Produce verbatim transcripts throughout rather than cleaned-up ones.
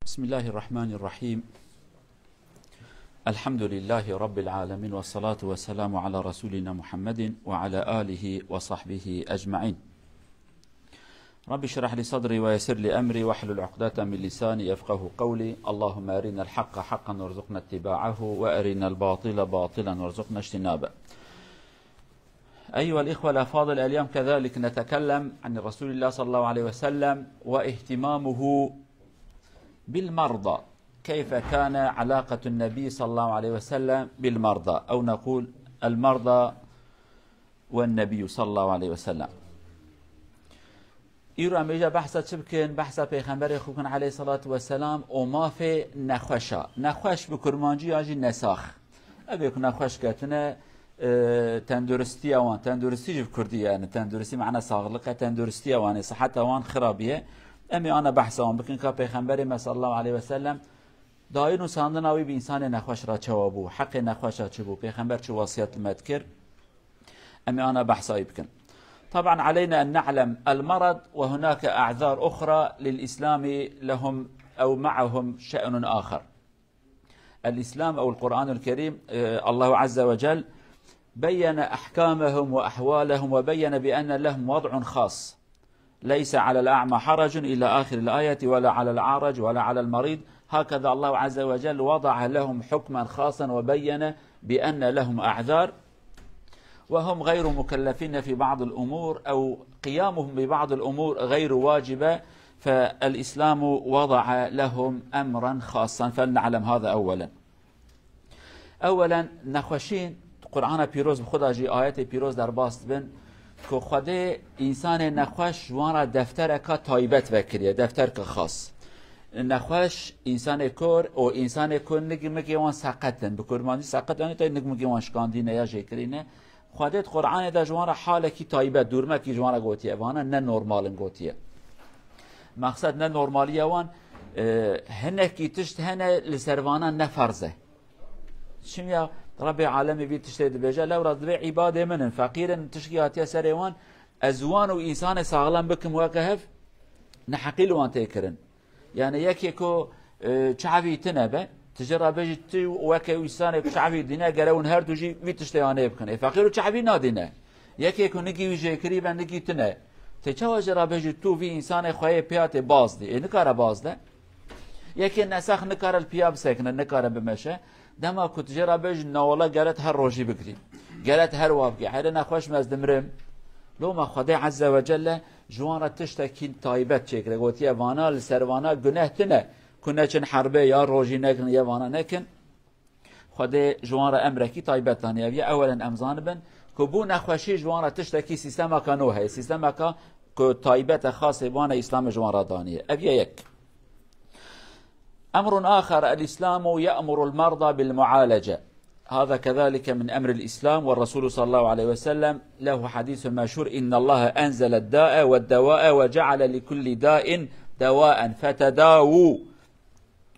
بسم الله الرحمن الرحيم. الحمد لله رب العالمين، والصلاة والسلام على رسولنا محمد وعلى آله وصحبه أجمعين. رب اشرح لي صدري ويسر لي أمري واحلل عقدة من لساني يفقه قولي. اللهم أرنا الحق حقا وارزقنا اتباعه، وأرنا الباطل باطلا وارزقنا اجتنابه. أيها الإخوة الأفاضل، اليوم كذلك نتكلم عن رسول الله صلى الله عليه وسلم واهتمامه بالمرضى. كيف كان علاقة النبي صلى الله عليه وسلم بالمرضى؟ أو نقول المرضى والنبي صلى الله عليه وسلم. Îro em êja behsa çi bikin? Behsa Pêxemberê xwe bikin aleyhissalatu vesselam û mafê nexweşa. Nexweş bi kurmancî ya jî nesax. Ev ê ku nexweş ketine, e, tenduristiya wan, tenduristî jî bi kurdî ye, yani tenduristî mana saxlıq e, tenduristiya wan ê, siheta wan xirabiye. Em ê ana behsa wan bikin ka Pêxemberê me sallallahu aleyhi ve sellem dayî nûsandina wî bi însanê nexweş re çawa bû, heqê nexweşa çi bû, Pêxember çi wasiyet li me dikir. Em ê ana behsa wî bikin. طبعا علينا أن نعلم المرض وهناك أعذار أخرى للإسلام لهم أو معهم شأن آخر. الإسلام أو القرآن الكريم، آه، الله عز وجل بين أحكامهم وأحوالهم وبين بأن لهم وضع خاص. ليس على الأعمى حرج إلى آخر الآية، ولا على الأعرج ولا على المريض. هكذا الله عز وجل وضع لهم حكما خاصا وبين بأن لهم أعذار، وهم غير مكلفين في بعض الأمور، أو قيامهم ببعض الأمور غير واجبة، فالإسلام وضع لهم أمرا خاصا، فلنعلم هذا أولا. Ewelen, nexweşîn, Qur'ana pîroz bi xwe de jî ayetê pîroz derbas dibin, ku Xwedê însanê nexweş ji wan re deftereka taybet vekiriye, defterka xas. Nexweş, însanê kor û însanê ku nik migê wan seqet in, bi kurmancî seqet, yanî tey nik migê wan şikandî ne ya jêkirî ne, Xwedê di Qur'anê de ji wan re halekî taybet, dûrmekî ji wan re gotiye, vana ne normal in gotiye. Mexsed ne normaliya wan, e, hinekî tişt hene li ser vana ne ferz e. Çimya Rebê alemê vî tiştê dibêje, lewra divê îbadê min in, feqîr in, tişkî hatiye serê wan, ez wan û însanê saxlem bikim weke hev, neheqî li wan tê kirin. Yani yekê ku, e, çavî tine be, tu jê re bêjî tu weke însanê ku çavî dîne, gere hûn her du jî vî tiştê anê bikin. Ê feqîr û çavî nadîne. Yekê ku nigî wî jêkirî be, nigî tine. Tê çawa jê re bêjî tu vî însanê xweyê piya tê baz dî? Ê nikare baz de. Yekê nesax nikare li piya bisekine, nikare bimeşe. Dema ku tu jê re bêjî na wele gere tu her rojî bigirî. Gere tu her wa bikî. Here nexweş me ez dimirim. Loma Xwedê Azze ve Celle ji wan re tiştekî taybet çêkire. Gotiye vana li ser vana guneh tine. Ku neçin herbê ya rojî nekin ya vana nekin. Xwedê ji wan re emrekî taybet daniye. Ev ye ewelen em zanibin ku bû nexweşî ji wan re tiştekî sîstemeka nû heye. Sîstemeka ku taybete xasê wan e Îslamê ji wan re daniye. Ev ye yek. أمر آخر، الإسلام يأمر المرضى بالمعالجة. هذا كذلك من أمر الإسلام، والرسول صلى الله عليه وسلم له حديث مشهور: إن الله أنزل الداء والدواء وجعل لكل داء دواء فتداووا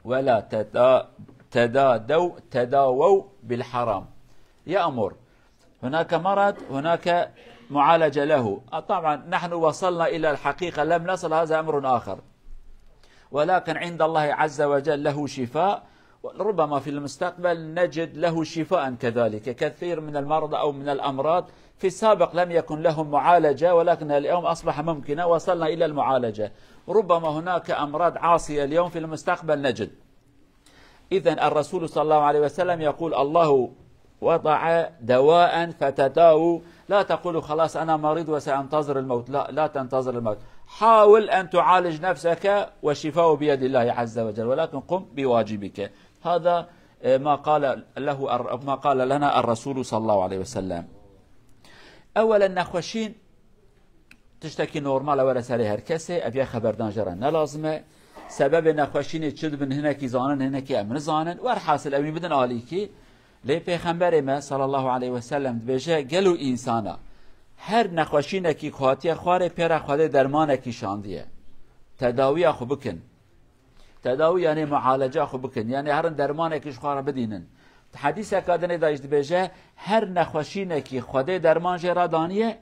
ولا تدا-، تدادوا، تداووا بالحرام. يأمر. هناك مرض، هناك معالجة له. آه، طبعًا نحن وصلنا إلى الحقيقة، لم نصل، هذا أمر آخر. ولكن عند الله عز وجل له شفاء، وربما في المستقبل نجد له شفاء كذلك. كثير من المرضى أو من الأمراض في السابق لم يكن لهم معالجة، ولكن اليوم أصبح ممكنة، وصلنا إلى المعالجة. ربما هناك أمراض عاصية اليوم، في المستقبل نجد. إذن الرسول صلى الله عليه وسلم يقول: الله وضع دواء فتداووا. لا تقولوا: خلاص أنا مريض وسأنتظر الموت. لا، لا تنتظر الموت. حاول أن تعالج نفسك، والشفاء بيد الله عز وجل، ولكن قم بواجبك. هذا، آه، ما قال له الر-، ما قال لنا الرسول صلى الله عليه وسلم. أولا، nexweşîn tiştekî normal e were serê her kesê, ev ya xeberdan jê re ne lazim e. Sebebê nexweşînê çi dibin, hinekî zanin, hinekî em nizanin. Werhasil, ew ê bidin alîkî. Lê Pêxemberê me sallallahu aleyhi ve sellem dibêje, gelo însana her nexweşînekî ku hatiye xwarê pê re Xwedê dermanekî şandiye. Tedawiya xwe bikin. Tedawî, yanî mualeca xwe bikin, yanî herin dermanekî ji xwe re bidînin. Di hedîseka dinê de jî dibêje, her nexweşînekî Xwedê derman jê re daniye,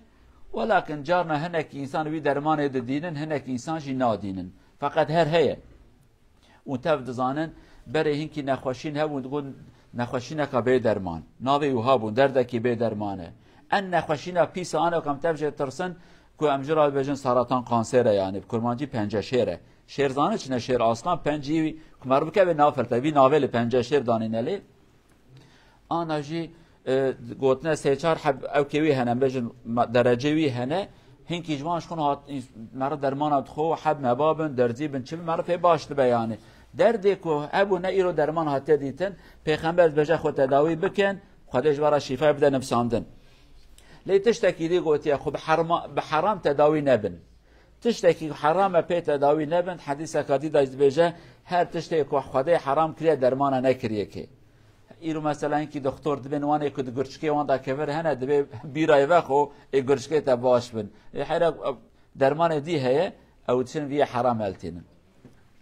welakin carna hinek însan wî dermanê didînin, hinek însan jî nadînin. Feqet her heye. Û tev dizanin, berê hinkî nexweşîn hebûn, digot nexweşîneka bê derman. Navê wiha bûn, derdekî bê derman e. En nexweşîna pîs e, ano kam tev jê tirsin, ku em jira dibêjin seratan, kanser e, yani bi kurmancî penceşêr e. Şêr zane çi ne şêr, aslan, pencî wî, ku mer bikeve nav ferte, vî navê li penceşêr danîne lê. Ana jî, e, gotine sê çar heb ew kê wî hene, bêjin ma-, derecê wî hene. Hinkî ji wan ji xwe hat, meriv dermana dixwe, heb meba bin, derzî bin, çi bin, meriv pê baş dibe yani. Derdê ku hebû ne îro derman hatiye dîtin, Pêxember dibêje xwe tedawî bikin, Xwedê ji we re şîfayê bide nivsandin. Lê tiştekî dî gotiye, xwe bi herma-, bi heram tedawî nebin. Tiştekî heram e pê tedawî nebin, hedîseka dî de jî dibêje, her tiştê ku Xwedê heram kiriye, dermana nekiriye kê. Îro mesela hinkî doktor dibên wanê ku di gurçikê wan de kevir hene, dibê bîrayê vexo, ê gurçikê te baş bin. Ê hera, e, dermanê dî heye, ew diçin vî heram heltînin.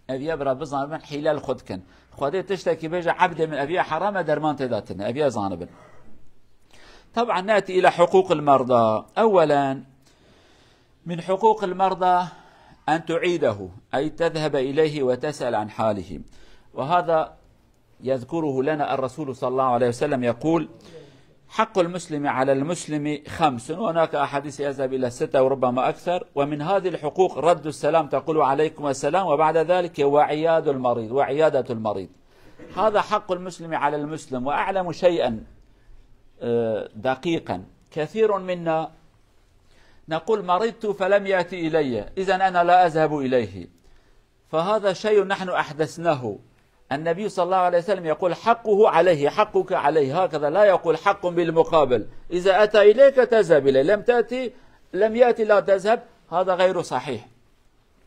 Ev ya bira bizanibin, hîle li xwe dikin. Xwedê tiştekî bêje, ebdê min, ev ya heram e, derman tê de tune. Ev ya zanibin. طبعا نأتي إلى حقوق المرضى. أولا، من حقوق المرضى أن تعيده، أي تذهب إليه وتسأل عن حاله. وهذا يذكره لنا الرسول صلى الله عليه وسلم يقول: حق المسلم على المسلم خمس، وهناك أحاديث يذهب إلى ستة وربما أكثر، ومن هذه الحقوق رد السلام، تقول: "عليكم السلام"، وبعد ذلك وعياد المريض، وعيادة المريض. هذا حق المسلم على المسلم. وأعلم شيئا، آه، دقيقا، كثير منا نقول: "مرضت فلم يأتي إلي، إذن أنا لا أذهب إليه." فهذا شيء نحن أحدثناه. النبي صلى الله عليه وسلم يقول: "حقه عليه، حقك عليه"، هكذا، لا يقول: "حق بالمقابل، إذا أتى إليك تذهب إليه، لم تأتي، لم يأتي لا تذهب"، هذا غير صحيح.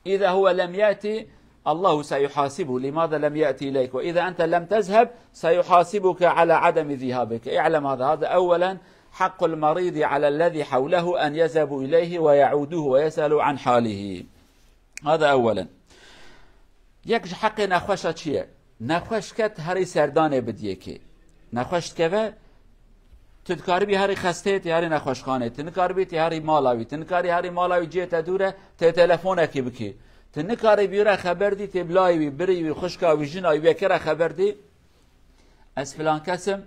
إذا هو لم يأتي، الله سيحاسبه لماذا لم يأتي إليك، وإذا أنت لم تذهب سيحاسبك على عدم ذهابك. اعلم هذا، هذا أولا حق المريض على الذي حوله أن يذهبوا إليه ويعودوه ويسألوا عن حاله. هذا أولا. Yek ji heqê nexweşa çi ye? Nexweş ket herî serdanê bidiyê kê. Nexweş dikeve, tu dikaribî herî xesteyê tê herî nexweşxanê, tu nikaribî tê herî mala wî, tu nikarî herî mala wî cihê te dûr e, tê telefonekî bikî. Tu nikarî bîre xeber dî tê bilayê wî, birî wî, xwişka wî, jina wî, wekê re xeber dî. Ez filan kes im,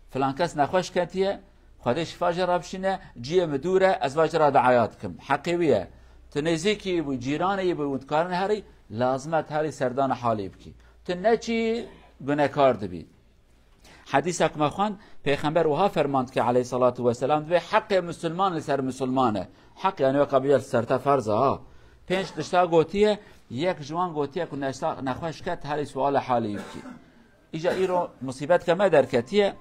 filan kes nexweş ketiye, Xwedê şifa jê re bişîne, cihê min dûr e, ez va jê re duaya dikim. Heqê wî ye. Tu nêzîkî bû, cîranê yî bû, hûn dikarin herî, lazim e tu herî serdana halê bikî. Tu neçî, gunekar dibî. Hedîsek me xwend, Pêxember wiha ferman dike aleyhissalatu vesselam, dibê heqê misilman li ser misilman e. Heq yani weka bîya li ser te ferz e ha. Pênc tişta gotiye, yek ji wan gotiye ku neşta-, nexweş ket herî suala halê wî bikî. Îca îro musîbetke me derketiye.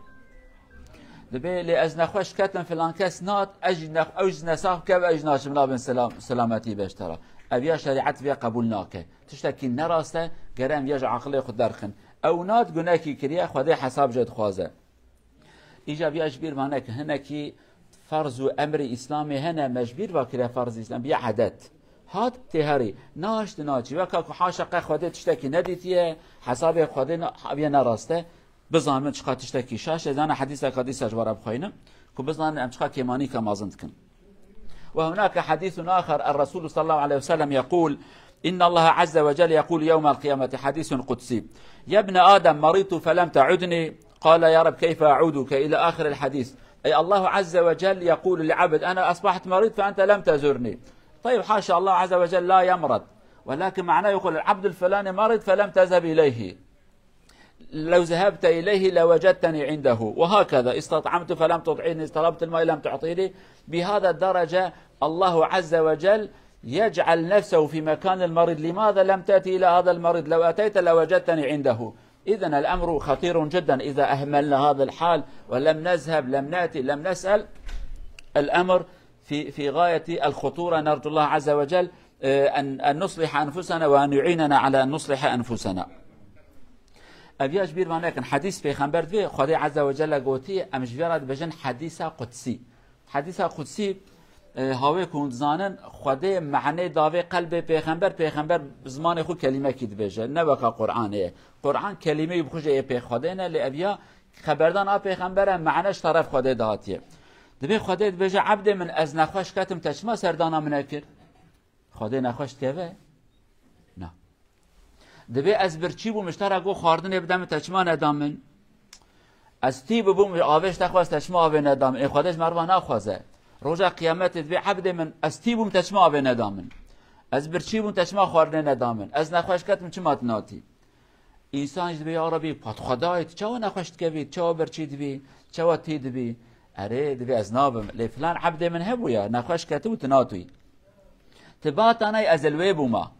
Dibê lê ez nexweş ketim, filan kes nat, ez jî nex-, ew jî nesax bike, ez jî naçim nabin selam, selametî beştera. Ev ya şerîet vê qebûl nake. Tiştekî nerast e, gere em ya ji aqilê xwe derxin. Ew nat gunekî kiriye, Xwedê hesab jê dixwaze. Îca viya ji bîr mane ki hinekî ferz û emrê Îslamê hene, me ji bîr va kire ferz Îslam, biya edet. Hat tê herî, naşt naçî. Weka ku haşa qe Xwedê tiştekî nedîtiye, hesabê Xwedê ne, aviye ne rast e. Bizanin çiqa tiştekî şaş e, zana hedîseka dîsa ji we re bixweynim, ku bizanin em çiqa kêmanîka mezin dikin. وهناك حديث آخر، الرسول صلى الله عليه وسلم يقول: "إن الله عز وجل يقول يوم القيامة"، حديث قدسي: "يا ابن آدم، مرضت فلم تعدني، قال: يا رب، كيف أعودك؟" إلى آخر الحديث. أي الله عز وجل يقول لعبد: "أنا أصبحت مريض فأنت لم تزرني." طيب، حاشا، الله عز وجل لا يمرض، ولكن معناه يقول: "العبد الفلاني مرض فلم تذهب إليه. لو ذهبت إليه لوجدتني عنده. وهكذا استطعمت فلم تطعمني، طلبت الماء لم تعطيني." بهذا الدرجة الله عز وجل يجعل نفسه في مكان المريض. لماذا لم تأتي إلى هذا المريض؟ لو أتيت لوجدتني عنده. إذن الأمر خطير جدًا إذا أهملنا هذا الحال ولم نذهب، لم نأتي، لم نسأل. الأمر في، في غاية الخطورة. نرجو الله عز وجل، آه، أن، أن نصلح أنفسنا وأن يعيننا على أن نصلح أنفسنا. Ev ya ji bîr van nekin. Hedîs Pêxember divê, Xwedê Azze ve Celle gotiye, em ji vê re dibêjin hedîsa qudsî. Hedîsa qudsî, e, hawê ku hûn dizanin, Xwedê mehnê davê qelbê Pêxember, Pêxember bi zimanê xwe kelîmekî dibêje. Ne weka Qur'anê ye. Qur'an kelîmeyî bi xwe jê yê pê Xwedê ne, lê ev ya xeberdan a Pêxember e, mehne ji teref Xwedê de hatiye. Divê Xwedê dibêje, "Ebdê min, ez nexweş ketim, te çima serdana min nekir?" Xwedê nexweş dikeve? Na. Divê ez birçî bûm, ji te re got xwarinê bide min, te çima neda min? Ez tî bibûm, avê ji te xwest, te çima avê neda min? Ê Xwedê ji meriva naxwaze. Roja qiyametê divê ebdê min, ez tî bûm, te çima avê neda min? Ez birçî bûm, te çima xwarinê neda min? Ez nexweş ketim, çima tu natî? Însan jî divê, ya Rebî, pat Xwedayê, tu çawa nexweş dikevî, tu çawa birçî dibî, tu çawa tî dibî? Erê, divê ez nabim. Lê filan ebdê min hebûya, nexweş ketibû, tu natûyî. Tu bata nayê, ez li wê bûma.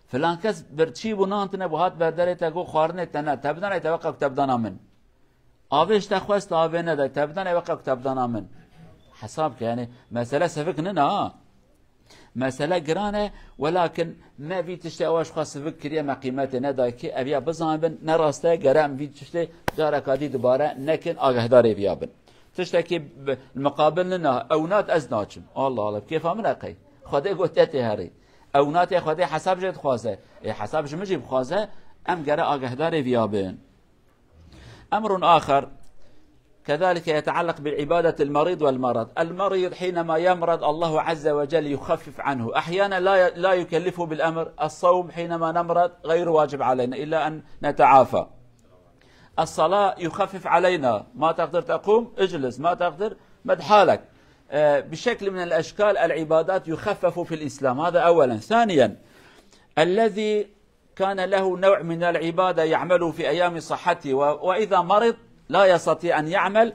Filan kes birçî bû, nan tune bû, hat berderê te, got xwarinê te ne, te bidana, te weqe ku te bidana min. Avê ji te xwest, avê neda, te bidana, weqe ku te bidana min. Hesab ke, yani, mesele sivik nina, ha. Mesele giran e, welakin me vî tiştê ew ji xwe sivik kiriye, me qîmetê nedayê ki ev ya bizanibin, ne rast e, gere em vî tiştê careka dî dubare nekin, agahdarê viya bin. Tiştekî bi-, miqabil nina, ew nat ez naçim. Allah Allah, bi kêfa min e qey. Xwedê got te tê herî. Ew nat ê Xwedê hesab jê dixwaze. Ê hesab ji min jî bixwaze, em gere agahdarê viya bin. أمر آخر كذلك يتعلق بعبادة المريض والمرض. المريض حينما يمرض الله عز وجل يخفف عنه. أحيانا لا ي-، لا يكلفه بالأمر. الصوم حينما نمرض غير واجب علينا إلا أن نتعافى. الصلاة يخفف علينا، ما تقدر تقوم اجلس، ما تقدر مد حالك. آه، بشكل من الأشكال العبادات يخفف في الإسلام. هذا أولا. ثانيا، الذي كان له نوع من العبادة يعمل في أيام صحته، و-، وإذا مرض لا يستطيع أن يعمل،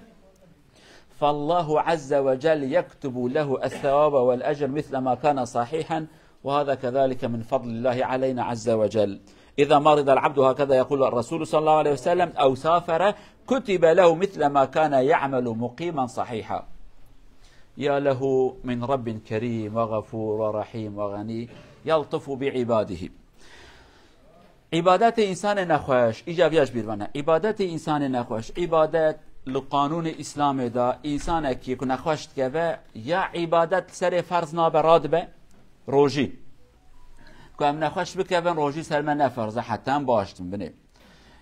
فالله عز وجل يكتب له الثواب والأجر مثل ما كان صحيحا، وهذا كذلك من فضل الله علينا عز وجل. إذا مرض العبد، هكذا يقول الرسول صلى الله عليه وسلم، أو سافر، كتب له مثل ما كان يعمل مقيما صحيحا. يا له من رب كريم وغفور ورحيم وغني يلطف بعباده. Îbadetê însanê nexweş, îca viya ji bîr vane. Îbadetê însanê nexweş, îbadet li qanûnê Îslamê de, însanekî ku nexweş dikeve, ya îbadet li serê ferz nabe, radibe, rojî. Ku em nexweş bikevin, rojî ser me ne ferz e, heta em baş bin binê.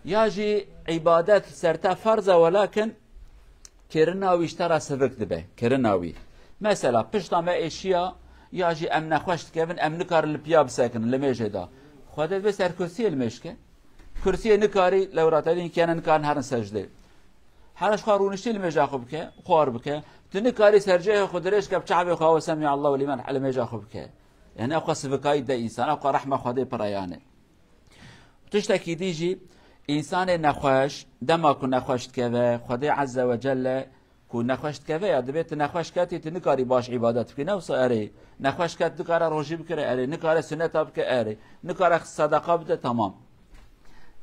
Ya jî îbadet li ser te ferz e, welakin kirina wî ji te re sivik dibe, kirina wî. Mesela, pişta me êşiya, ya jî em nexweş dikevin, em nikarin li piya bisekinin, li mêjê de. Xwedê divê ser kursiyê li mêj ke. Kursiyê nikarî, lewra te dîn kene, nikarin herin secdê. Here ji xwe rûniştî li mêja xwe bike, xwar bike. Tu nikarî ser cihê xwe dirêj ke, bi çavê xwe, "Ew semi'allahu limen" li mêja xwe bike. Yani ew xwe sivikayî de însan, ew xwe rehma Xwedê pir e yani. Tiştekî dî jî, însanê nexweş, dema ku nexweş dikeve, Xwedê Azze ve Celle ku nexweş dikeve ya, divê tu nexweş ketî, tu nikarî baş îbadet bikî. Ne wisa erê, nexweş ket, nikare rojî bikire, erê, nikare suneta bike, erê, nikare sedeqa bide, tamam.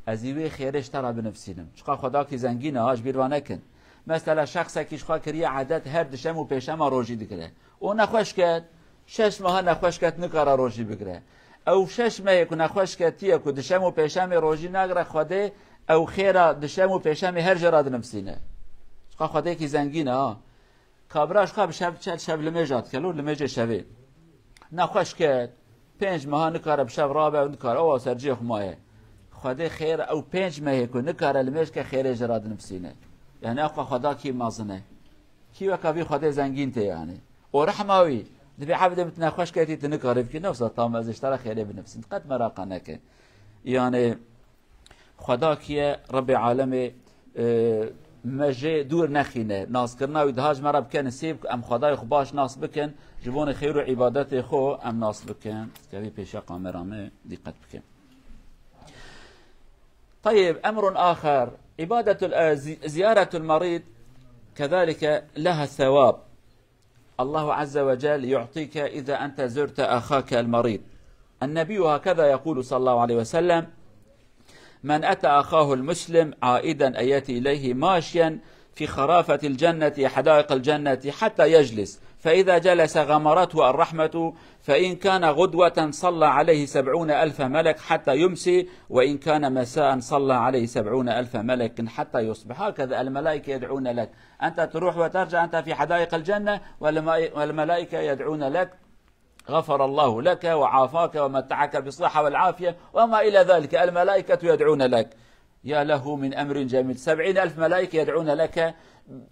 Ez ê wê xêrê ji te re binivsînim. Çiqa Xwedakî zengîn e, ha, ji bîr va nekin. Mesela şexsekî ji xwe kiriye edet, her dişem û pêşema rojî dikire. Û nexweş ket, şeş meha nexweş ket, nikare rojî bigire. Ew şeş mehê ku nexweş ketiye, ku dişem û pêşemê rojî nagire, Xwedê ew xêra dişem û pêşemê her jê re dinivsîne. Çiqa Xwedêkî zengîn e, ha. Kabira ji xwe bi şev çel şev limêja dike, lo limêjê şevê. Nexweş ket, pênc meha nikare bi şev rabe û nikare, ew ser cihê xwe maye. Xwedê xêr, ew pênc mehê ku nikare limêj ke, xêrê jê re dinivsîne. Yani ew xwe Xwedakî mezin e. Kî weka vî Xwedê zengîn tê yani. Û rehma wî, divê evdê min tu nexweş ketî, tu nikarî bikî, ne wisa tam ez ji te re xêrê binivsînim. Qet meraqa neke. Yani, Xwedakî ye, Rebbê alemê, e, me jê dûr nexîne. Naskirina wî daha ji me re bike nisîb, ku em Xwedayê xwe baş nas bikin, ji bonê xêr û îbadetê xwe em nas bikin. Kevî pêşiya kamera me dîqet bikin. طيب، أمر آخر، عبادة ال-، آه، زي-، زيارة المريض كذلك لها ثواب. الله عز وجل يعطيك إذا أنت زرت أخاك المريض. النبي هكذا يقول صلى الله عليه وسلم: "من أتى أخاه المسلم عائدا"، أي يأتي إليه ماشيا، "في خرافة الجنة، حدائق الجنة، حتى يجلس، فإذا جلس غمرته الرحمة، فإن كان غدوة صلى عليه سبعون ألف ملك حتى يمسي، وإن كان مساء صلى عليه سبعون ألف ملك حتى يصبح." هكذا الملائكة يدعون لك. أنت تروح وترجع، أنت في حدائق الجنة، والما-، والملائكة يدعون لك: "غفر الله لك وعافاك ومتعك بالصحة والعافية"، وما إلى ذلك، الملائكة يدعون لك. يا له من أمر جميل. سبعين ألف ملائكة يدعون لك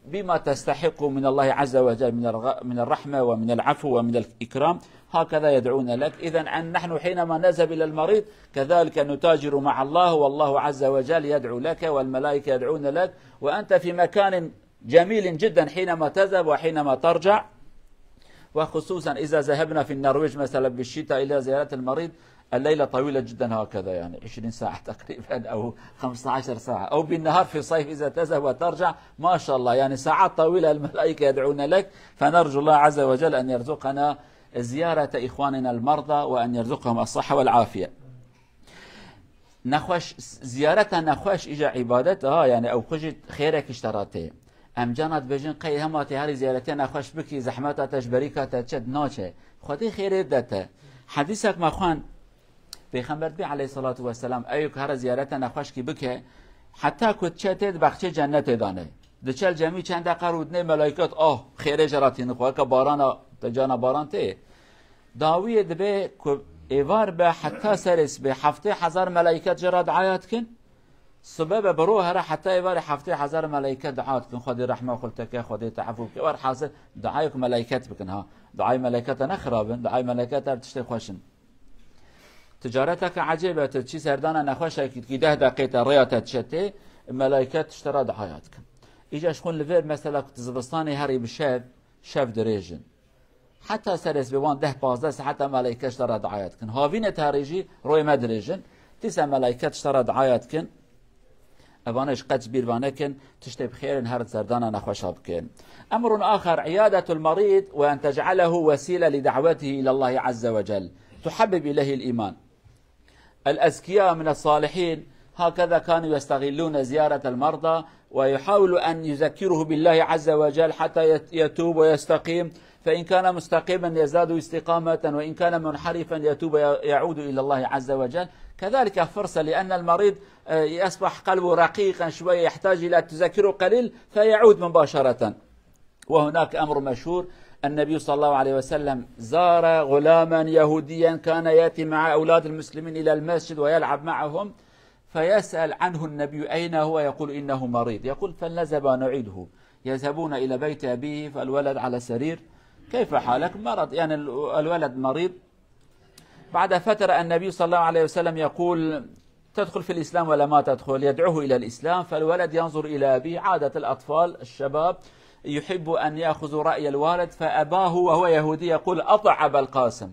بما تستحق من الله عز وجل من الغ-، من الرحمة ومن العفو ومن الإكرام. هكذا يدعون لك. إذن أن نحن حينما نذهب إلى المريض كذلك نتاجر مع الله، والله عز وجل يدعو لك والملائكة يدعون لك، وأنت في مكان جميل جدًا حينما تذهب وحينما ترجع، وخصوصًا إذا ذهبنا في النرويج مثلًا بالشتاء إلى زيارة المريض، الليلة طويلة جدًا هكذا، يعني عشرين ساعة تقريبًا أو خمستاشر ساعة، أو بالنهار في الصيف إذا تذهب وترجع، ما شاء الله، يعني ساعات طويلة الملائكة يدعون لك، فنرجو الله عز وجل أن يرزقنا زيارة إخواننا المرضى وأن يرزقهم الصحة والعافية. Nexweş, ziyareta nexweş îja îbadet a, yani ew xwe jî xêrek ji te re tê. Em cana dibêjin qey hema tê herî ziyaretiya nexweş bikî, zehmeta te ji berîka te çi naçe. Xwedê xêrê de te. Hedîsek me xwend, Pêxember dibê aleyhissalatu vesselam, ew ku here ziyareta nexweşkî bike, heta ku diçe tê di bexçê cennetê de ne. Diçe li cemî çend deqa rûdinê melaiket, ah, xêrê jê re tînin xwe, weke barana, te cana baran tê. Dawiyê dibê ku êvar be heta serê sibê heftê hezar melaiket jê re duaya dikin. Sibe be bi ro here heta êvarê heftê hezar melaiket dua dikin. Xwedê rehma xwe li te ke, Xwedê te efû bike. Werhasil duayê ku melaiket bikin ha. Duayê melaiket ne xirab in, duayê melaiket her tiştê xweş in. Ticareteke ecêb e, tu çî serdana nexweşekî dikî deh deqê te rêya te diçe tê, melaiket tişte re duaya dikin. Îca ji xwe li vêr mesela ku tu zivistanê herî bi şev, şev dirêj in. Heta serê sibê wan deh pazdeh saeta melaiket ji te re duaya dikin. Havînê tarî jî royê me dirêj in. Dîsa melaiket ji te re duaya dikin. Evane ji qet ji bîr ve nekin, tiştê bi xêr in, her serdana nexweşa bikin. أمر آخر عيادة المريض وأن تجعله وسيلة لدعوته إلى الله عز وجل تحبب إليه الإيمان. الأذكياء من الصالحين هكذا كانوا يستغلون زيارة المرضى ويحاولوا أن يذكروه بالله عز وجل حتى يت-، يتوب ويستقيم، فإن كان مستقيما يزداد استقامة، وإن كان منحرفا يتوب ويعود إلى الله عز وجل. كذلك فرصة، لأن المريض، آه، يصبح قلبه رقيقا شوية، يحتاج إلى التذكر قليل فيعود مباشرة. وهناك أمر مشهور، النبي صلى الله عليه وسلم زار غلاما يهوديا كان يأتي مع أولاد المسلمين إلى المسجد ويلعب معهم، فيسأل عنه النبي أين هو؟ يقول إنه مريض. يقول فلنذهب ونعيده. يذهبون إلى بيت أبيه فالولد على سرير. كيف حالك؟ مرض، يعني ال-، الولد مريض. بعد فترة النبي صلى الله عليه وسلم يقول تدخل في الإسلام ولا ما تدخل؟ يدعوه إلى الإسلام، فالولد ينظر إلى أبيه، عادة الأطفال الشباب يحب أن يأخذ رأي الوالد، فأباه وهو يهودي يقول أطع أبا القاسم،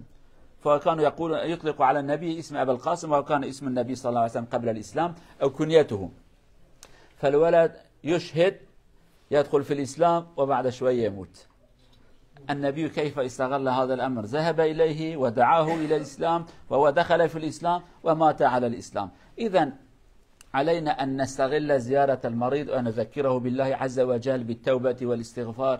فكانوا يقول، يطلق على النبي اسم أبا القاسم، وهو كان اسم النبي صلى الله عليه وسلم قبل الإسلام أو كنيته. فالولد يشهد، يدخل في الإسلام وبعد شوية يموت. النبي كيف استغل هذا الأمر؟ ذهب إليه ودعاه إلى الإسلام، وهو دخل في الإسلام ومات على الإسلام. إذن علينا أن نستغل زيارة المريض وأن نذكره بالله عز وجل بالتوبة والاستغفار.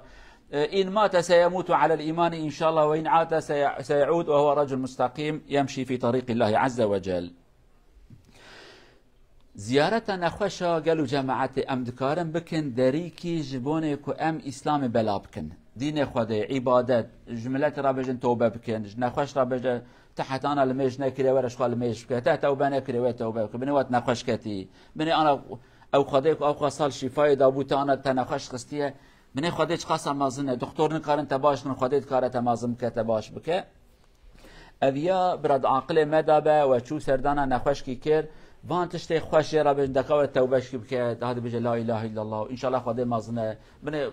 إن مات سيموت على الإيمان إن شاء الله، وإن عاد سي-، سيعود وهو رجل مستقيم يمشي في طريق الله عز وجل. Ziyareta nexweşa gel û cemaetê em dikarin bikin derîkî ji bonê ku em Îslamê bela bikin. Dînê Xwedê, îbadet, ji miletê re bêjin tobe bikin, ji nexweş re bêje te heta ana limêj nekiriye, were ji xwe limêj bike, te tewbe nekiriye, wê tewbe bike, binê we nexweş ketî, binê ana ew Xwedê ku ew xwe sal şîfayê dabû te ana te nexweş xistiye, binê Xwedê çiqasa mezin e, doktor nikarin te baş kirin, Xwedê dikare te mezin bike, te baş bike. Ev ya bira di aqilê me de be, we çû serdana nexweşkî kir, van tiştê xweş jê re bêjin, deka we tewbeşkî bike, daha dibêje la ilahe illallah, înşallah Xwedê mezin e, binê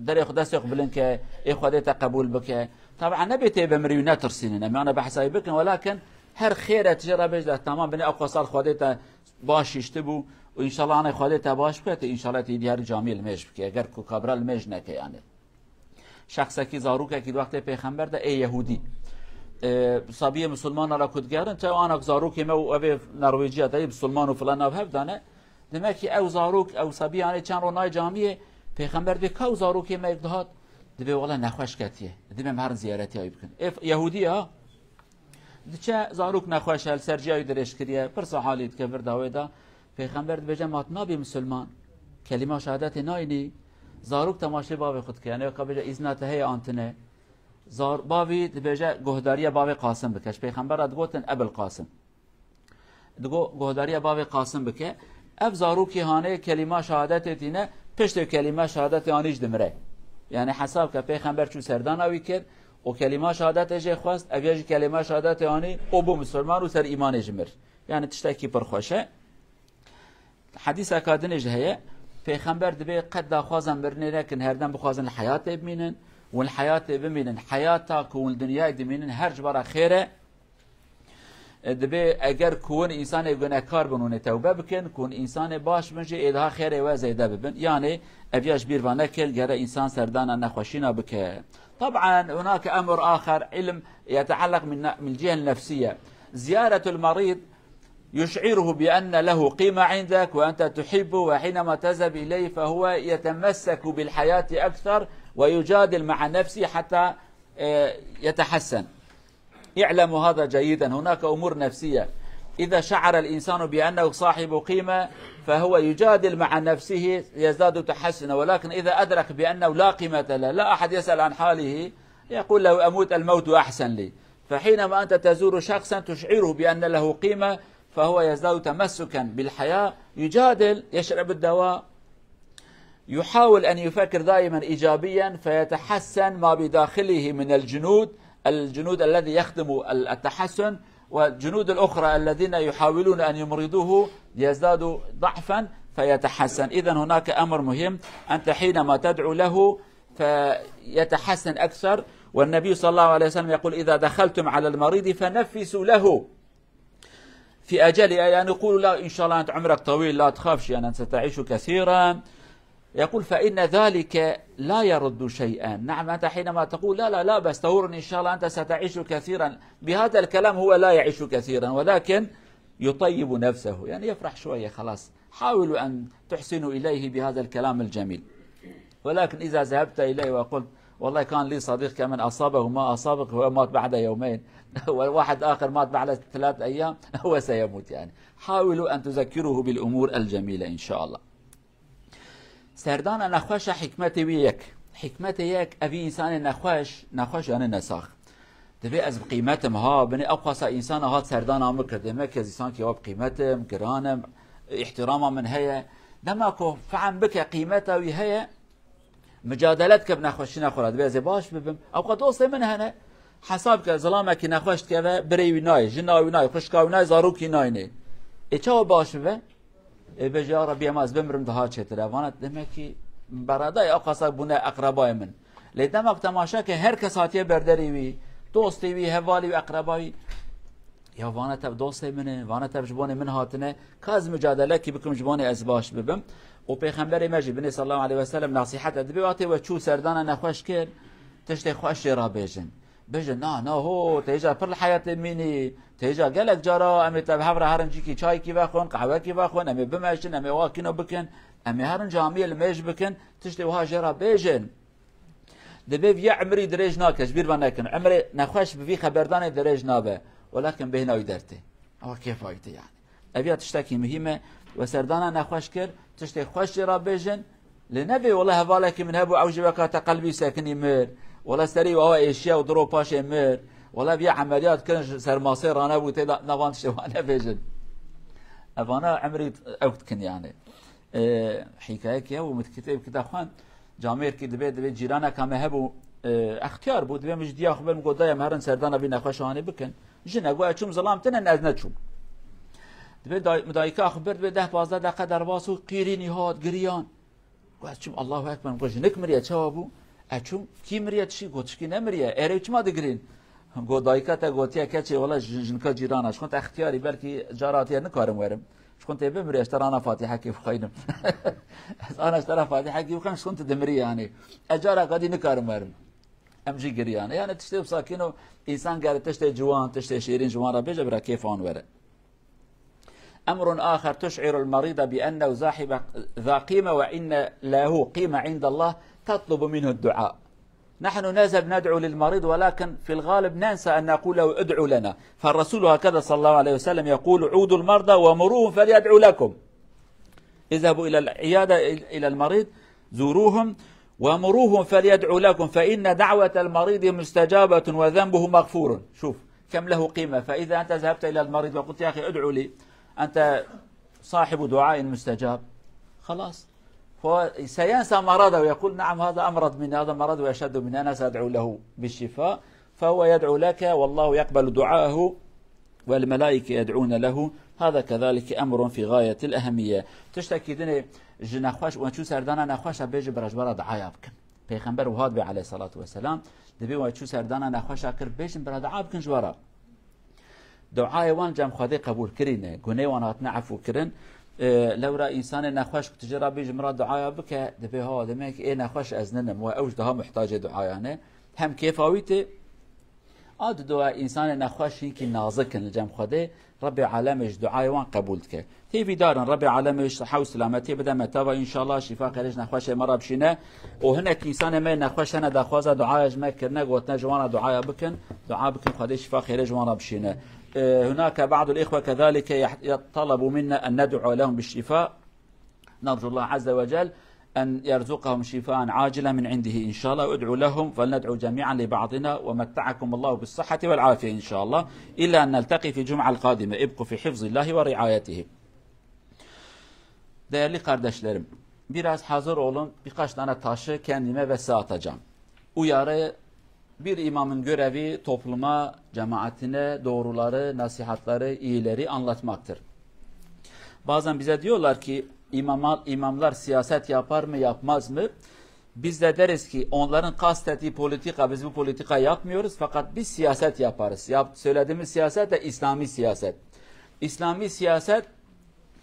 derê xwe destê xwe bilind ke, ê Xwedê te qebûl bike. Tabian nebê tê bimirî û netirsînin, em yana behsa wî bikin, welakin her xêr e tu jê re bêj de, tamam, binê ew xwe sal Xwedê te baş şiştibû û înşallah anê Xwedê te baş bike, tu înşallah tê diyarî camiyê limêj bike, eger ku kabira limêj neke yani. Şexsekî, zarokekî di wextê pêxember de ê yehûdî. E, sabiyê misilmana re ku digerin, çawa anak zarokê me û ev ê Norwêciya te yê misilman û filan nav hev dane. Demek ki ew zarok, ew sabiyanê çend ro nayê camiyê, pêxember dibê ka ew zarokê me yek dihat, dibê wela nexweş ketiye. Dibê em herin ziyaretiya wî bikin. Ê yehûdî ya, Diçe, zarok nexweş e, li ser ciya wî dirêj kiriye, pirsa halî dike vir dawê de. Pêxember dibêje, ma tu nabî misilman? Kelîma şehadetê nayînî. Zarok temaşê bavê xwe dike. Yani weka bêje, îzna te heye an tune? Zar-, bavî dibêje, guhdariya bavê Qasim bike. Ji pêxember re digotin Ebil Qasim. Digo, guhdariya bavê Qasim bike. Ev zarokî hanê kelîma şehadetê tîne, piştê kelîma şehadetê anî jî dimire. Yani hesab ke Pêxember çû serdana wî kir û kelîma şehadetê jê xwest, ev ya jî kelîma şehadetê anî û bû misilman û ser îmanê jî mir. Yani tiştekî pir xweş e. Hedîseka dinê jî heye, Pêxember dibê qet daxwaza mirinê nekin, herdem bixwazin li heyatê bimînin, hûn li heyatê bimînin, heyata ku hûn li dinyayê dimînin her ji we re xêr e. E, dibê eger ku hûn însanê gunehkar bin, hûn ê tewbe bikin, ku hûn însanê baş bin jî ê daha xêrê we zêde bibin. Yanê ev ya ji bîr ve nekin, gere însan serdana nexweşîna bike. Taban, hunake emr axer, ilm yeteallak min, min cihe nefsiye. Ziyaretul merîd يشعره بأن له قيمة عندك وأنت تحبه، وحينما تذهب إليه فهو يتمسك بالحياة أكثر ويجادل مع نفسه حتى، آه، يتحسن. اعلموا هذا جيدا، هناك أمور نفسية. إذا شعر الإنسان بأنه صاحب قيمة فهو يجادل مع نفسه يزداد تحسنا، ولكن إذا أدرك بأنه لا قيمة له، لا أحد يسأل عن حاله، يقول له: "أموت، الموت أحسن لي". فحينما أنت تزور شخصا تشعره بأن له قيمة، فهو يزداد تمسكا بالحياة، يجادل، يشرب الدواء، يحاول أن يفكر دائما إيجابيا، فيتحسن ما بداخله من الجنود، الجنود الذي يخدم ال-، التحسن، والجنود الأخرى الذين يحاولون أن يمرضوه يزدادوا ضعفا فيتحسن. إذن هناك أمر مهم، أنت حينما تدعو له فيتحسن أكثر. والنبي صلى الله عليه وسلم يقول: "إذا دخلتم على المريض فنفسوا له في أجله"، يعني قولوا له: "إن شاء الله أنت عمرك طويل، لا تخافش، يعني أنت ستعيش كثيرا". يقول: "فإن ذلك لا يرد شيئا". نعم، أنت حينما تقول: "لا، لا، لا بأس، طور، إن شاء الله أنت ستعيش كثيرا"، بهذا الكلام هو لا يعيش كثيرا، ولكن يطيب نفسه، يعني يفرح شوية، خلاص. حاولوا أن تحسنوا إليه بهذا الكلام الجميل. ولكن إذا ذهبت إليه وقلت: "والله كان لي صديق كمن أصابه ما أصابك، هو مات بعد يومين، وواحد آخر مات بعد ثلاث أيام، هو سيموت"، يعني. حاولوا أن تذكروه بالأمور الجميلة إن شاء الله. Serdana nexweşa hikmetê wî yek. Hikmetê yek, evî însanê nexweş, nexweş yani nesax. Dibê ez bi qîmet im ha, binê ew qasa însana hat serdana min kir. Demek ez însankî wa bi qîmet im, giran im, îhtîrama min heye. Dema ku fehm bike qîmeta wî heye, micadele dike bi nexweşîna xwe re. Dibê ez ê baş bibim. Ew qas dostê min hene. Hesab ke zilamekî nexweş dikeve, birê wî nayê, jina wî nayê, xwişka wî nayê, zarokî nayê. Ê çawa baş bibe? Ê bêje, "Ya Rebî, ema ez bimirim daha çêtir e." Vana demek ki beredayê ew qasa bûne eqrebayê min. Lê dema ku temaşe ke her kes hatiye berderê wî, dostê wî, hevalî wî, eqrebayî, ya vana tev dostê min e, vana tev ji bonê min hatine, ka ez micadele kî bikim ji bonê ez baş bibim. Û Pêxemberê me jî binê sallallahu aleyhi ve sellem nasîhete dibe, wextê we çû serdana nexweş kir, tiştê xweş jê re bêjin. Bêjin, "Na, na, ho, te hêja pir li heyatê mînî, te hêja gelek cara em ê te bi hev re herin cîkî çayekî vexwin, qehwekî vexwin, em ê bimeşin, em ê wakîno bikin, em ê herin camiyê li mêj bikin, tiştê wiha jê re bêjin." Dibê vî emrî dirêj nake, ji bîr ve nekin. Emrê nexweş bi vî xeberdanê dirêj nabe. Welakin bêhna wî dertê. Ewa kêfa wî tê yani. Ev ya tiştekî muhîm e. We serdana nexweş kir, tiştê xweş jê re bêjin. Lê nebê, wela hevalekî min hebû, ew jî weka te qelbî sekinî mir. Wela serî wî awa êşiya û di ro paşê mir. Wela vî emeliyat kirin, ji sermasê ranebû, tê de navan tiştê wan nebêjin. Evana emrî ew dikin yani. E, hîkayekî hebû, min kitêb kite xwend. Camêrkî dibê, dibê cîraneka me hebû, e, extiyar bû, dibê min ji diya xwe bir, min got, "Dayê, em herin serdana vî nexweşa hanê bikin." Jine got, "Ez çûm, zilam tine, ez neçûm." Dibê day-, min dayika xwe bir, dibê deh pazdeh deqe derbas û qîrînî hat, giriyan. Got, "Ez çûm, Allahu Ekber." Min got, "Jinik miriye, çawa bû?" "Ez çûm, kî miriye, tişkî?" Got, "Tişkî nemiriye, erê çima digirîn?" Got, "Dayika te gotiye keçê, wela jin-, jinika cîrana, ji xwe te extiyarî, belkî cara hatiye nikarim werim. Ji xwe tê bimire, ez te re ana Fatîhekê bixweynim." "Ez ana ji te re Fatîhekê bixweynim, ji xwe tu dimirî yani. Ez careka dî nikarim werim." Em jî giriyan. Yani tiştê wisa kîno, însan gere tiştê ciwan, tiştê şêrîn ji wan re bêje, bira kêfa wan were. أمر آخر تشعر المريض بأنه ذا حب-، ذا قيمة وإن له قيمة عند الله، تطلب منه الدعاء. نحن نذهب ندعو للمريض، ولكن في الغالب ننسى أن نقول له: "ادعوا لنا". فالرسول هكذا صلى الله عليه وسلم يقول: "عودوا المرضى ومروهم فليدعوا لكم". اذهبوا إلى العيادة، إلى المريض، زوروهم ومروهم فليدعوا لكم، فإن دعوة المريض مستجابة وذنبه مغفور. شوف كم له قيمة. فإذا أنت ذهبت إلى المريض وقلت: "يا أخي، ادعوا لي، أنت صاحب دعاء مستجاب. خلاص. هو سينسى مرضه ويقول: نعم، هذا أمرض مني، هذا مرض وأشد مني، أنا سأدعو له بالشفاء، فهو يدعو لك والله يقبل دعاءه والملائكة يدعون له. هذا كذلك أمر في غاية الأهمية. Tiştekî dinê ji nexweş, we çû serdana nexweşa bêjin bira ji we re duaya bikin. Pêxember wiha dibê aleyhissalatu vesselam, dibê we çû serdana nexweşa kir, bêjin bira dua bikin ji we re. Duayê wan cem Xwedê qebûl kirîne, gunê wan hatine efû kirin. E, lewra însanê nexweş ku tu jê re bêjî min re duaya bike, dibê ha, demek ê nexweş ez ninim, we ew ji daha muhtacê duaya ne. Hem kêfa wî tê, a didoya însanê nexweş hinkî nazik in li cem Xwedê, Rebbê Alemê ji duayê wan qebûl dike. Hêvîdar in Rebbê Alemê ji siha û silametiyê bide me teva, înşallah şîfa xêrê ji nexweşê me re bişîne. Û hinek însanê me nexweş hene daxwaza duaya ji me kirine, gotine ji wan re duaya bikin, dua bikin Xwedê şîfa xêrê ji wan re bişîne. E, هناك بعض الإخوة كذلك يح-، يطلبوا منا أن ندعو لهم بالشفاء. نرجو الله عز وجل أن يرزقهم شفاء عاجلا من عنده إن شاء الله. ادعوا لهم فلندعو جميعا لبعضنا ومتعكم الله بالصحة والعافية إن شاء الله. إلى أن نلتقي في الجمعة القادمة. ابقوا في حفظ الله ورعايته. Değerli kardeşlerim, biraz hazır olun. Birkaç tane taşı kendime ve size atacağım. Uyarı, bir imamın görevi topluma, cemaatine doğruları, nasihatları, iyileri anlatmaktır. Bazen bize diyorlar ki, "İmama-, imamlar siyaset yapar mı, yapmaz mı?" Biz de deriz ki, onların kastettiği politika, biz bu politika yapmıyoruz, fakat biz siyaset yaparız. Yap-, söylediğimiz siyaset de İslami siyaset. İslami siyaset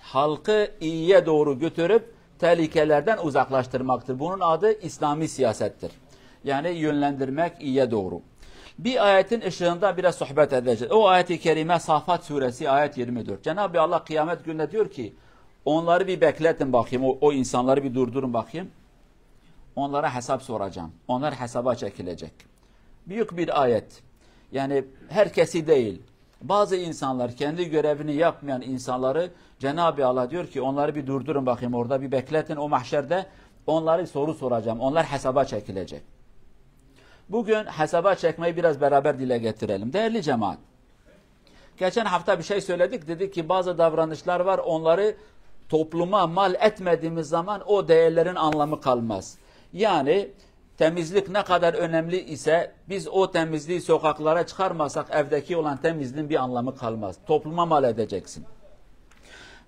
halkı iyiye doğru götürüp tehlikelerden uzaklaştırmaktır. Bunun adı İslami siyasettir. Yani yönlendirmek iyiye doğru. Bir ayetin ışığında biraz sohbet edeceğiz. O ayet-i kerime Saffat suresi ayet yirmi dört. Cenab-ı Allah kıyamet gününe diyor ki, "Onları bir bekletin bakayım, o, o insanları bir durdurun bakayım. Onlara hesap soracağım. Onlar hesaba çekilecek." Büyük bir ayet. Yani herkesi değil. Bazı insanlar, kendi görevini yapmayan insanları Cenab-ı Allah diyor ki, "Onları bir durdurun bakayım, orada bir bekletin, o mahşerde onları soru soracağım, onlar hesaba çekilecek." Bugün hesaba çekmeyi biraz beraber dile getirelim. Değerli cemaat, geçen hafta bir şey söyledik, dedik ki bazı davranışlar var, onları topluma mal etmediğimiz zaman o değerlerin anlamı kalmaz. Yani temizlik ne kadar önemli ise, biz o temizliği sokaklara çıkarmasak, evdeki olan temizliğin bir anlamı kalmaz. Topluma mal edeceksin.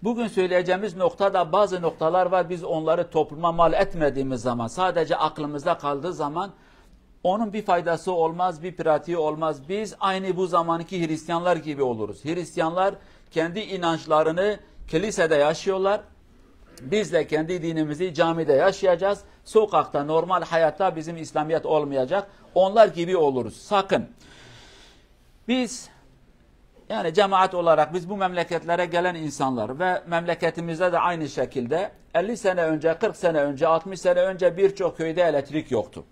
Bugün söyleyeceğimiz noktada bazı noktalar var, biz onları topluma mal etmediğimiz zaman, sadece aklımızda kaldığı zaman onun bir faydası olmaz, bir pratiği olmaz. Biz aynı bu zamanki Hristiyanlar gibi oluruz. Hristiyanlar kendi inançlarını kilisede yaşıyorlar. Biz de kendi dinimizi camide yaşayacağız. Sokakta, normal hayatta bizim İslamiyet olmayacak. Onlar gibi oluruz. Sakın. Biz, yani cemaat olarak biz bu memleketlere gelen insanlar ve memleketimizde de aynı şekilde elli sene önce, kırk sene önce, altmış sene önce birçok köyde elektrik yoktu.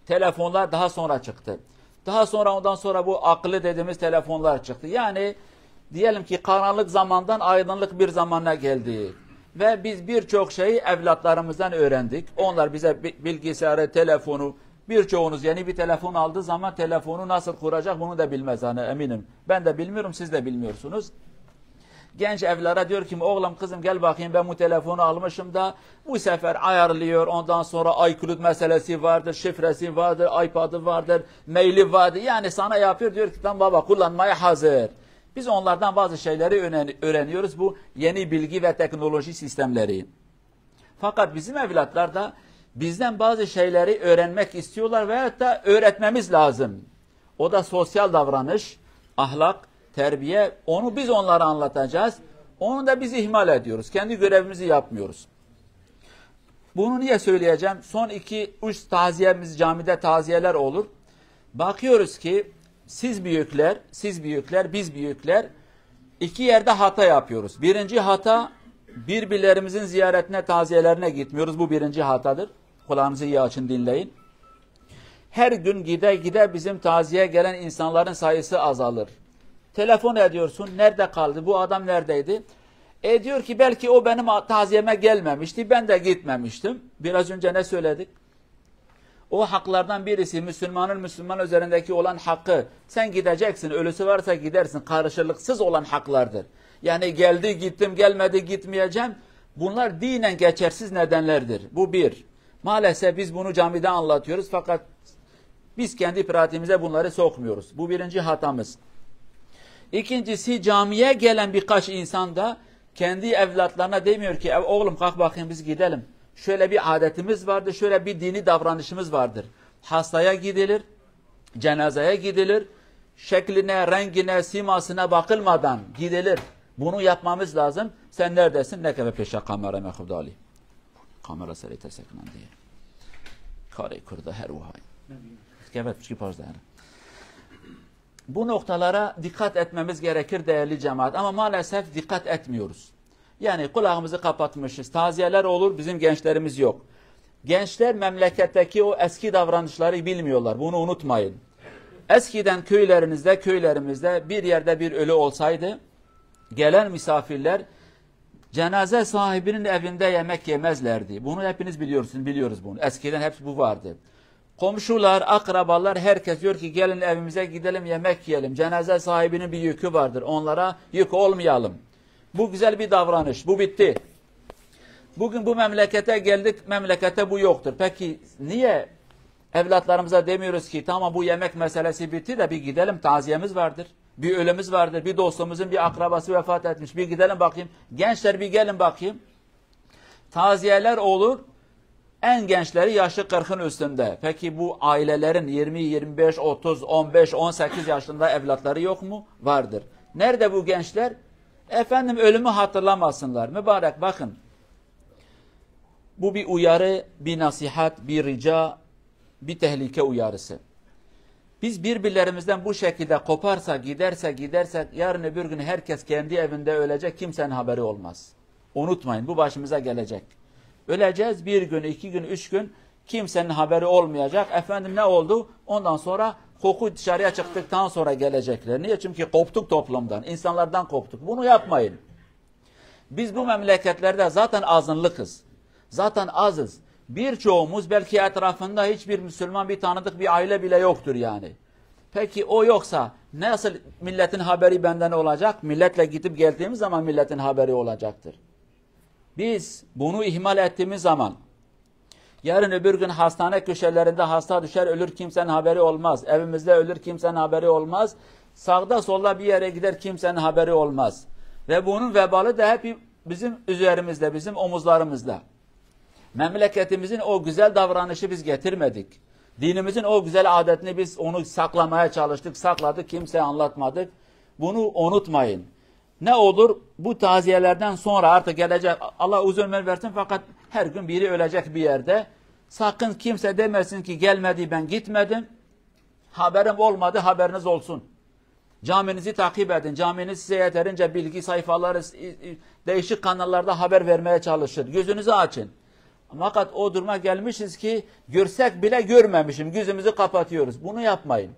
Telefonlar daha sonra çıktı. Daha sonra, ondan sonra bu akıllı dediğimiz telefonlar çıktı. Yani diyelim ki karanlık zamandan aydınlık bir zamana geldi. Ve biz birçok şeyi evlatlarımızdan öğrendik. Onlar bize bi-, bilgisayarı, telefonu, birçoğunuz yeni bir telefon aldığı zaman telefonu nasıl kuracak bunu da bilmez, hani eminim. Ben de bilmiyorum, siz de bilmiyorsunuz. Genç evlere diyor ki, "Oğlum, kızım, gel bakayım, ben bu telefonu almışım da bu sefer ayarlıyor, ondan sonra iCloud meselesi vardır, şifresi vardır, iPad'ı vardır, maili vardır." Yani sana yapıyor, diyor ki, "Tamam baba, kullanmaya hazır." Biz onlardan bazı şeyleri öğren-, öğreniyoruz. Bu yeni bilgi ve teknoloji sistemleri. Fakat bizim evlatlar da bizden bazı şeyleri öğrenmek istiyorlar veyahut da öğretmemiz lazım. O da sosyal davranış, ahlak, terbiye. Onu biz onlara anlatacağız. Onu da biz ihmal ediyoruz. Kendi görevimizi yapmıyoruz. Bunu niye söyleyeceğim? Son iki, üç taziyemiz, camide taziyeler olur. Bakıyoruz ki siz büyükler, siz büyükler, biz büyükler iki yerde hata yapıyoruz. Birinci hata, birbirlerimizin ziyaretine, taziyelerine gitmiyoruz. Bu birinci hatadır. Kulağınızı iyi açın, dinleyin. Her gün gide gide bizim taziye gelen insanların sayısı azalır. Telefon ediyorsun, "Nerede kaldı? Bu adam neredeydi?" E, diyor ki, "Belki o benim a-, taziyeme gelmemişti, ben de gitmemiştim." Biraz önce ne söyledik? O haklardan birisi, Müslümanın Müslüman üzerindeki olan hakkı. Sen gideceksin, ölüsü varsa gidersin, karşılıksız olan haklardır. Yani geldi gittim, gelmedi gitmeyeceğim. Bunlar dinen geçersiz nedenlerdir. Bu bir. Maalesef biz bunu camide anlatıyoruz fakat biz kendi pratiğimize bunları sokmuyoruz. Bu birinci hatamız. İkincisi, camiye gelen birkaç insan da kendi evlatlarına demiyor ki, "Ev, oğlum, kalk bakayım, biz gidelim." Şöyle bir adetimiz vardır, şöyle bir dini davranışımız vardır. Hastaya gidilir, cenazeye gidilir, şekline, rengine, simasına bakılmadan gidilir. Bunu yapmamız lazım. Sen neredesin? Ne kadar peşe kamera mekubdali. Kamera seri tesekmen diye. Kare kurda her vay. Kevet pişki pajda yani. Bu noktalara dikkat etmemiz gerekir değerli cemaat. Ama maalesef dikkat etmiyoruz. Yani kulağımızı kapatmışız. Taziyeler olur, bizim gençlerimiz yok. Gençler memleketteki o eski davranışları bilmiyorlar. Bunu unutmayın. Eskiden köylerinizde, köylerimizde bir yerde bir ölü olsaydı, gelen misafirler cenaze sahibinin evinde yemek yemezlerdi. Bunu hepiniz biliyorsunuz, biliyoruz bunu. Eskiden hepsi bu vardı. Komşular, akrabalar, herkes diyor ki, "Gelin evimize gidelim, yemek yiyelim." Cenaze sahibinin bir yükü vardır. Onlara yük olmayalım. Bu güzel bir davranış. Bu bitti. Bugün bu memlekete geldik, memlekette bu yoktur. Peki niye evlatlarımıza demiyoruz ki, "Tamam, bu yemek meselesi bitti de bir gidelim, taziyemiz vardır. Bir ölümümüz vardır, bir dostumuzun bir akrabası vefat etmiş, bir gidelim bakayım. Gençler, bir gelin bakayım." Taziyeler olur, en gençleri yaşı kırkın üstünde. Peki bu ailelerin yirmi, yirmi beş, otuz, on beş, on sekiz yaşında evlatları yok mu? Vardır. Nerede bu gençler? Efendim, ölümü hatırlamasınlar. Mübarek, bakın. Bu bir uyarı, bir nasihat, bir rica, bir tehlike uyarısı. Biz birbirlerimizden bu şekilde koparsak, gidersek, gidersek, yarın öbür gün herkes kendi evinde ölecek, kimsenin haberi olmaz. Unutmayın, bu başımıza gelecek. Öleceğiz, bir gün, iki gün, üç gün, kimsenin haberi olmayacak. Efendim, ne oldu? Ondan sonra koku dışarıya çıktıktan sonra gelecekler. Niye? Çünkü koptuk toplumdan, insanlardan koptuk. Bunu yapmayın. Biz bu memleketlerde zaten azınlıkız. Zaten azız. Birçoğumuz, belki etrafında hiçbir Müslüman, bir tanıdık, bir aile bile yoktur yani. Peki o yoksa nasıl milletin haberi benden olacak? Milletle gidip geldiğimiz zaman milletin haberi olacaktır. Biz bunu ihmal ettiğimiz zaman, yarın öbür gün hastane köşelerinde hasta düşer, ölür, kimsenin haberi olmaz. Evimizde ölür, kimsenin haberi olmaz. Sağda solda bir yere gider, kimsenin haberi olmaz. Ve bunun vebalı da hep bizim üzerimizde, bizim omuzlarımızda. Memleketimizin o güzel davranışı biz getirmedik. Dinimizin o güzel adetini biz onu saklamaya çalıştık, sakladık, kimseye anlatmadık. Bunu unutmayın. Ne olur, bu taziyelerden sonra artık gelecek, Allah uzun ömür versin, fakat her gün biri ölecek bir yerde. Sakın kimse demesin ki, "Gelmedi, ben gitmedim. Haberim olmadı, haberiniz olsun." Caminizi takip edin. Caminiz size yeterince bilgi sayfaları, değişik kanallarda haber vermeye çalışır. Gözünüzü açın. Fakat o duruma gelmişiz ki görsek bile görmemişim, gözümüzü kapatıyoruz. Bunu yapmayın.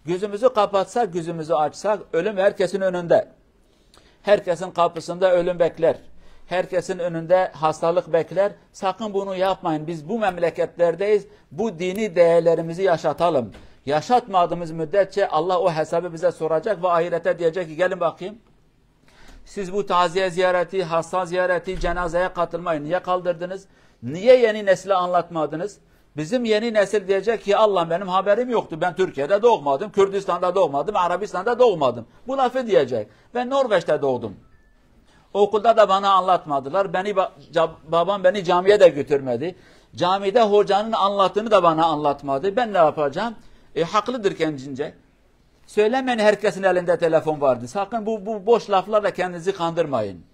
Gözümüzü kapatsak, gözümüzü açsak, ölüm herkesin önünde. Herkesin kapısında ölüm bekler. Herkesin önünde hastalık bekler. Sakın bunu yapmayın. Biz bu memleketlerdeyiz. Bu dini değerlerimizi yaşatalım. Yaşatmadığımız müddetçe Allah o hesabı bize soracak ve ahirete diyecek ki, "Gelin bakayım. Siz bu taziye ziyareti, hasta ziyareti, cenazeye katılmayı niye kaldırdınız? Niye yeni nesile anlatmadınız?" Bizim yeni nesil diyecek ki, "Allah, benim haberim yoktu. Ben Türkiye'de doğmadım, Kürdistan'da doğmadım, Arabistan'da doğmadım." Bu lafı diyecek. "Ben Norveç'te doğdum. Okulda da bana anlatmadılar. Beni ba-, ca-, babam beni camiye de götürmedi. Camide hocanın anlattığını da bana anlatmadı. Ben ne yapacağım?" E, haklıdır kendince. Söylemeyin herkesin elinde telefon vardı. Sakın bu, bu boş laflarla kendinizi kandırmayın.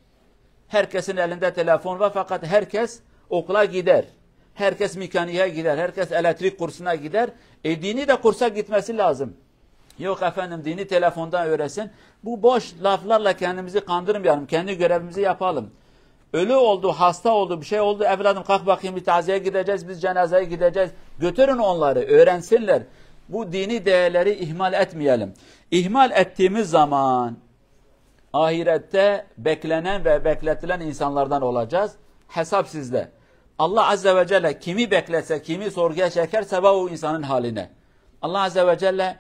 Herkesin elinde telefon var fakat herkes okula gider. Herkes mekaniğe gider. Herkes elektrik kursuna gider. E, dini de kursa gitmesi lazım. Yok efendim, dini telefondan öğrensin. Bu boş laflarla kendimizi kandırmayalım. Kendi görevimizi yapalım. Ölü oldu, hasta oldu, bir şey oldu. "Evladım, kalk bakayım, bir taziyeye gideceğiz, biz cenazeye gideceğiz." Götürün onları, öğrensinler. Bu dini değerleri ihmal etmeyelim. İhmal ettiğimiz zaman ahirette beklenen ve bekletilen insanlardan olacağız. Hesap sizde. Allah Azze ve Celle kimi bekletse, kimi sorguya çekerse, bak o insanın haline. Allah Azze ve Celle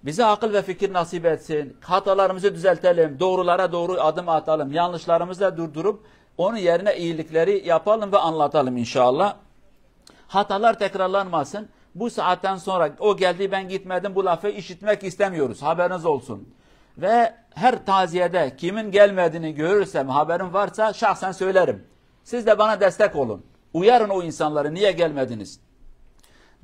Bize akıl ve fikir nasip etsin. Hatalarımızı düzeltelim. Doğrulara doğru adım atalım. Yanlışlarımızı da durdurup onun yerine iyilikleri yapalım ve anlatalım inşallah. Hatalar tekrarlanmasın. Bu saatten sonra "o geldi, ben gitmedim" bu lafı işitmek istemiyoruz. Haberiniz olsun. Ve her taziyede kimin gelmediğini görürsem, haberim varsa şahsen söylerim. Siz de bana destek olun. Uyarın o insanları, "Niye gelmediniz?"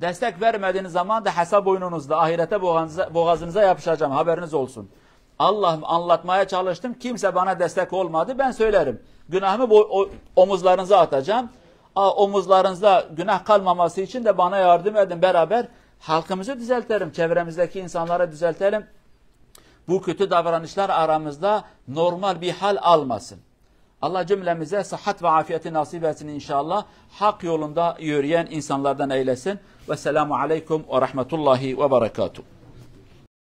Destek vermediğiniz zaman da hesap boynunuzda, ahirete boğazınıza, boğazınıza yapışacağım, haberiniz olsun. Allah, anlatmaya çalıştım, kimse bana destek olmadı, ben söylerim. Günahımı bo- o- omuzlarınıza atacağım. A, omuzlarınızda günah kalmaması için de bana yardım edin, beraber halkımızı düzeltelim, çevremizdeki insanları düzeltelim. Bu kötü davranışlar aramızda normal bir hal almasın. Allah cümlemize sıhhat ve afiyeti nasip etsin inşallah. Hak yolunda yürüyen insanlardan eylesin. Vesselamu aleyküm ve rahmetullahi ve berekatuhu.